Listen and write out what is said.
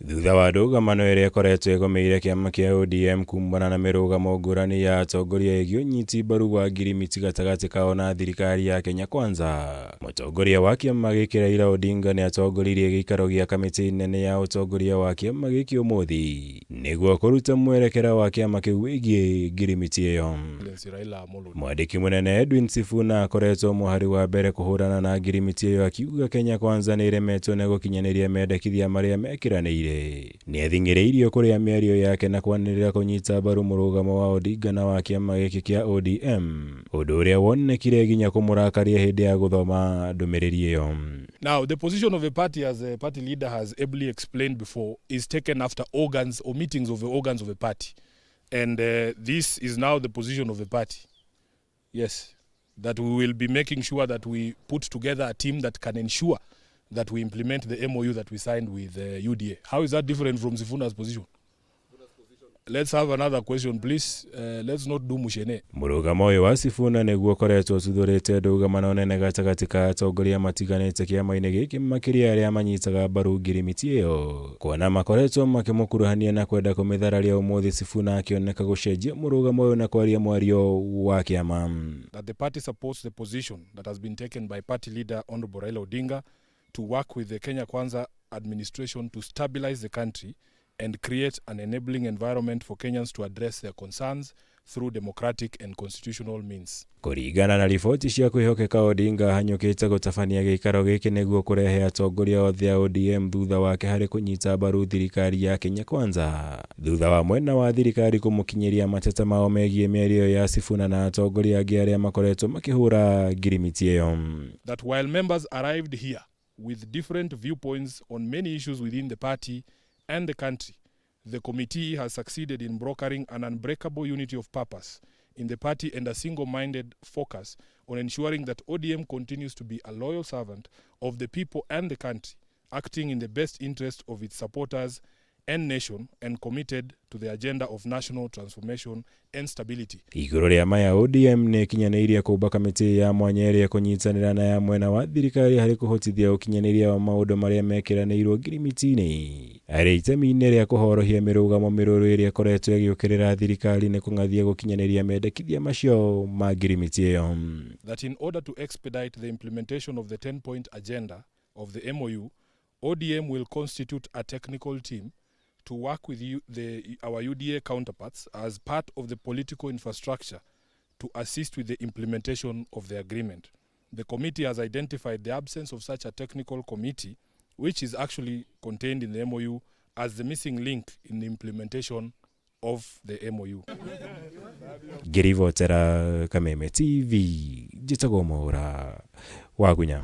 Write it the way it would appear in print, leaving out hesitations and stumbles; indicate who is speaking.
Speaker 1: Thutha wa ndũgamano ĩrĩa ĩkoretwo ĩgũmĩire kĩama kĩa ODM kumana na mĩrũgamo ngũrani ya atongoria ĩgiĩ ũnyiti mbaru wa ngirimiti gatagatĩ kao na thirikari ya Kenya Kwanza, mũtongoria wa kĩama gĩkĩ Raila Odinga nĩ atongoririe gĩikaro gĩa kamĩtĩ nene ya ũtongoria wa kĩama gĩkĩ ũmũthĩ nĩguo kũruta mwerekera wa kĩama kĩu wĩgiĩ ngirimiti ĩyo. Mwandĩki mũnene Edwin Sifuna akoretwo mũhari wa mbere kũhũrana na ngirimiti ĩyo, akiuga Kenya Kwanza nĩ ĩremetwo nĩ gũkinyanĩria mendekithia marĩa mekĩranĩire. Nĩ athing'ĩrĩirio kũrĩa mĩario yake na kwanĩrĩra kũnyita mbaru mũrũgamo wa Odinga na wa kĩama gĩkĩ kĩa ODM, ũndũ ũrĩa wonekire nginya kũmũrakaria hĩndĩ ya gũthoma ndũmĩrĩri ĩyo.
Speaker 2: Now, the position of a party, as a party leader has ably explained before, is taken after organs or meetings of the organs of a party. And this is now the position of the party. Yes, that we will be making sure that we put together a team that can ensure that we implement the MOU that we signed with UDA. How is that different from Sifuna's position? Let's have another question, please. Let's not do mushene.
Speaker 1: Mũrũgamo ũyũ wa Sifuna nĩguo ũkoretwo ũtuthũrĩte ndũgamano nene gatagatĩ ka atongoria matiganĩte kĩama-inĩ gĩkĩ, makĩria arĩa manyitaga mbaru ngirimiti ĩyo, kuona makoretwo makĩmũkuruhania na kwenda kũmĩthararia. Ũmũthĩ Sifuna akĩoneka gũcenjia mũrũgamo ũyũ na kwaria mwario wa kĩama.
Speaker 2: That the party supports the position that has been taken by party leader Honorable Raila Odinga to work with the Kenya Kwanza administration to stabilize the country and create an enabling environment for Kenyans to address their concerns through democratic and constitutional means.
Speaker 1: Kũringana na riboti cia kwĩhokeka, Odinga ahanyũkĩte gũtabania gĩikaro gĩkĩ nĩguo kũrehe atongoria othe a ODM thutha wake harĩ kũnyita mbaru thirikari ya Kenya Kwanza, thutha wa mwena wa thirikari kũmũkinyĩria mateta mao megiĩ mĩario ya Sifuna na atongoria angĩ arĩa makoretwo makĩhũra ngirimiti ĩyo.
Speaker 2: That while members arrived here with different viewpoints on many issues within the party and the country, the committee has succeeded in brokering an unbreakable unity of purpose in the party and a single minded focus on ensuring that ODM continues to be a loyal servant of the people and the country, acting in the best interest of its supporters and nation and committed to the agenda of national transformation and stability.
Speaker 1: Igũrũ rĩa maya, ODM nĩ ĩkinyanĩirie kũmba kamĩtĩ ya mwanya ĩrĩa ĩkũnyitanĩra na ya mwena wa thirikari harĩ kũhotithia ũkinyanĩria wa maũndũ marĩa mekĩranĩirwo ngirimiti-inĩ, arĩ itemi-inĩ rĩa kũhorohia mĩrũgamo mĩrũrũ ĩrĩa ĩkoretwo ĩgĩũkĩrĩra thirikari nĩ kũng'athia gũkinyanĩria mendekithia macio ma ngirimiti ĩyo.
Speaker 2: That in order to expedite the implementation of the 10 point agenda of the MOU, ODM will constitute a technical team to work with our UDA counterparts as part of the political infrastructure to assist with the implementation of the agreement. The committee has identified the absence of such a technical committee, which is actually contained in the MOU, as the missing link in the implementation of the MOU.
Speaker 1: Ngĩribotera Kameme TV, njĩtagwo Mwaũra Wagunya.